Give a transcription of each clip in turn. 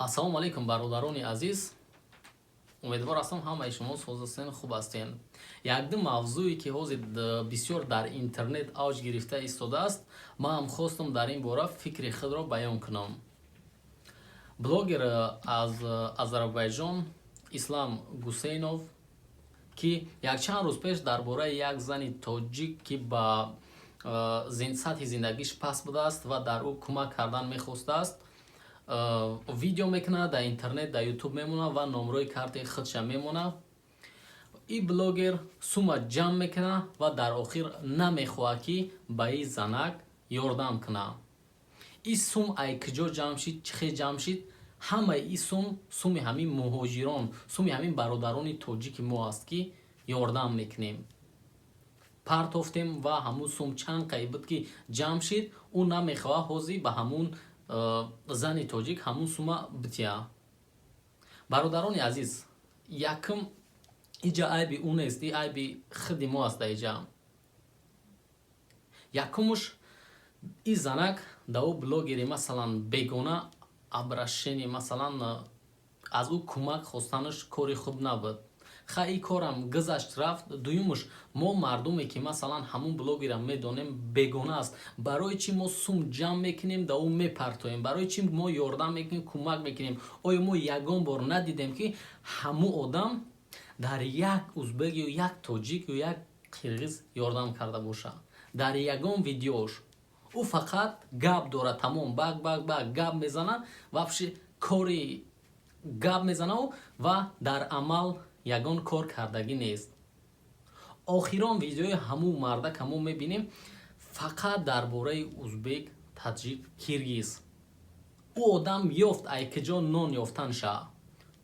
Ассалому алайкум, бародарони азиз. Умедвор ҳастам, ҳамаи шумо соз ҳастен, хуб ҳастен. Якду мавзӯе, ки ҳозир бисёр дар интернет авҷ гирифта истодааст, ман ҳам хостам дар ин бора фикри худро баён кунам. Блогер аз Азарбайҷон Ислам Гусейнов, ки якчанд рӯз пеш дар бораи як зани тоҷик, ки ба сатҳи зиндагиш паст будааст ва дар ӯ кӯмак кардан мехостааст, видео мекунад, дар интернет, дар Ютуб мемонад ва номрои картаи худша мемонад. И блогер сума ҷамъ мекунад ва дар охир намехоҳад, ки ба ин занак ёрдам кунад. Ин сум ай куҷо ҷамъ шид, чӣ хел ҷамъ шид? Ҳамаи ин сум суми ҳамин муҳоҷирон, суми ҳамин бародарони тоҷики мо аст, ки ёрдам мекунем, партофтем ва ҳамун сум чанд қай буд, ки ҷамъ шид, ӯ намехоҳад ҳозир ба ҳамун зани тоҷик ҳамун сума бития. Бародарони азиз, якум, иҷа айби ӯ нест, и айби худи мо аст. Иҷа якумуш, и занак да ӯ блогери, масалан, бегона обращение, масалан, аз ӯ кӯмак хостанаш кори хуб набуд. Ха, и корам гузашт, рафт. Дуюмуш, мо мардуме, ки, масалан, ҳамун блогера медонем, бегона аст, барои чӣ мо сум ҷамъ мекунем, да ӯ мепартоем? Барои чӣ мо ёрдам мекунем, кӯмак мекунем? Оё мо ягон бор надидем, ки ҳамун одам дар як узбек ё як тоҷик ё як қирғиз ёрдам карда боша? Дар ягон видеош ӯ фақат гап дорад, тамом, бак, бак, бак гап мезана, вообще кори гап мезанау ва дар амал ягон кор кардагӣ нест. Охирон видеои ҳамун мардака мо мебинем, фақат дар бораи узбек, таҷик, киргиз. Ӯ одам ёфт ай киҷо нон ёфтан ша.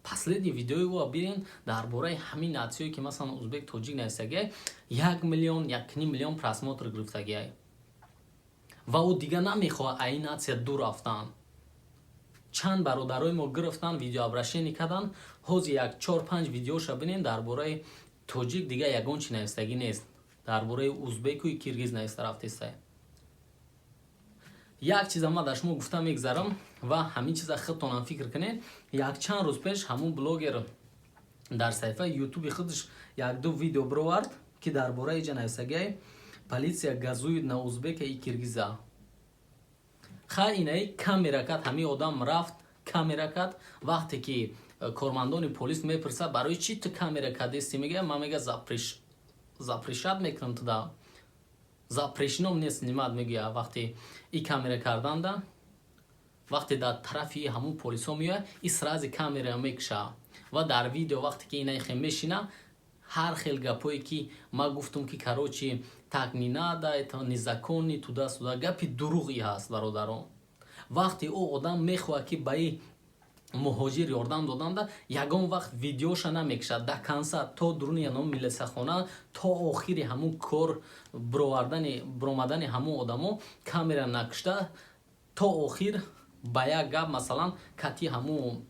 Последний видеои ӯ бирен, дар бораи ҳамин нация, ки, масалан, узбек, тоҷик нависагиай, 1 миллион, 1,5 миллион просмотр гирифтагиай ва ӯ дига намехоҳад ай нация дур рафтан. Чанд бародарои мо гирифтан, видеообращение кардан. Ҳозир як чор панҷ видеоша бинен, дар бораи тоҷик дига ягон чи навистагӣ нест, дар бораи узбеку киргиз нависта рафтестай. Як чиза ман дар шумо гуфта мегзарам ва ҳамин чиза худтонам фикр кунед. Якчанд рӯз пеш ҳамун блогер дар саҳифаи Ютуби худаш якду видео бировард, ки дар бораи иҷа навистагиай: «Полиция газует на узбека и киргиза». Хай, инаи камера кард, ҳамин одам рафт, камера кард. Вақте ки кормандони полис мепурсад: «Барои чӣ ту камера кардести?» Мега: «Ман, мега, запрещать мекунам туда, запрещено мне снимать», мегӯя. Вақте и камера карданда, вақте дар тарафи ҳамун полисҳо меояд, и сразу камера мекуша ва дар видео, вақте ки инаи хел мешина, ҳар хел гапое, ки ман гуфтум, ки, короче, так не надо, это незаконно, туда-сюда, гапи дурӯғи ҳаст. Бародарон, вақте ӯ одам мехоҳад, ки ба и муҳоҷир ёрдам доданда, ягон вақт видеоша намекушад до конца, то дуруни янон милисахона, то охири ҳамун кор бировардани, биромадани ҳамун одамо камера накушта, то охир ба як гап, масалан, кати ҳамун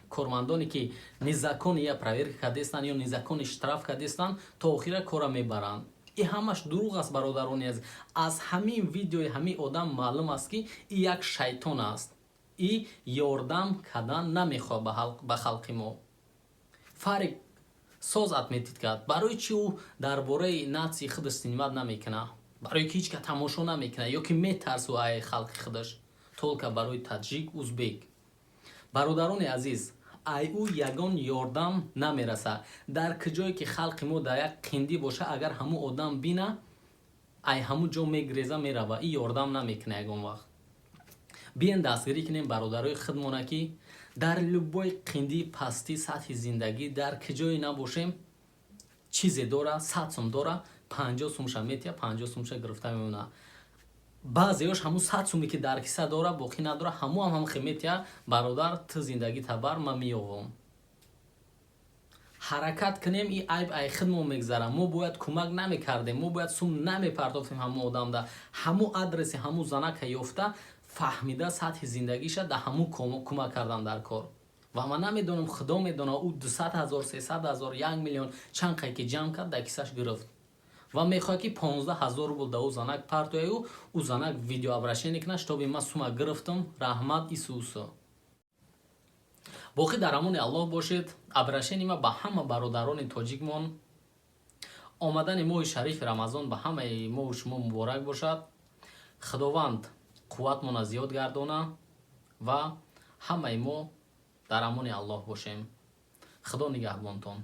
кормандоне, ки незаконно я проверка кардестанд ё незаконно штраф кардестанд, то охира кора мебаранд. И ҳамаш дурӯғ аст, бародарони азиз. Аз ҳамин видеои ҳамин одам маълум аст, ки и як шайтон аст и ёрдам кардан намехоҳад ба халқи мо. Фарик соз отметить кард: барои чӣ ӯ дар бораи нация худаш снимать намекунад? Барои ки ҳеҷ ка тамошо намекунад ё ки метарсу ай халқи худаш, только барои таҷик, узбек. Бародарони азиз, ай ӯ ягон ёрдам намерасад. Дар куҷое ки халқи мо дар як қиндӣ боша, агар ҳамун одам бина, ай ҳамун ҷо мегреза, мерава, и ёрдам намекунад ягон вақт. Биен, дастгирӣ кунем бародарои худмона, ки дар любой қиндӣ, пастӣ, сатҳи зиндагӣ, дар куҷое набошем, чизе дора, 100 сум дора, 50 сумша метия, 50 сумша гирифта мемонад. Баъзеёш ҳамун 100 суме, ки дар киса дора, боқӣ надора, ҳамуам ҳам хе метия: «Бародар, ту зиндагӣ табар, ман меёвам». Ҳаракат кунем, и айб ай худмо мегзара. Мо бояд кӯмак намекардем, мо бояд сум намепартофтем ҳамун одамда. Ҳамун адреси ҳамун занака ёфта, фаҳмида сатҳи зиндагиша, да ҳамун кӯмак кардан дар кор. Ва ман намедонам, Худо медонад, ӯ 200 000, 300 000, 1 миллион, чанд қай ки ҷамъ кард, дар кисаш гирифт ва мехоҳад, ки 15 000 рубл да ӯ занак партояю ӯ занак видеообращение кунад, чтобы «Ман сума гирифтам, раҳмат», ису усу. Боқӣ дар амони Аллоҳ бошед. Обращение ма ба ҳама бародарони тоҷикмон: омадани моҳи шарифи Рамазон ба ҳамаи мову шумо муборак бошад. Худованд қувватмона зиёд гардона ва ҳамаи мо дар амони Аллоҳ бошем. Худо нигаҳбонтон.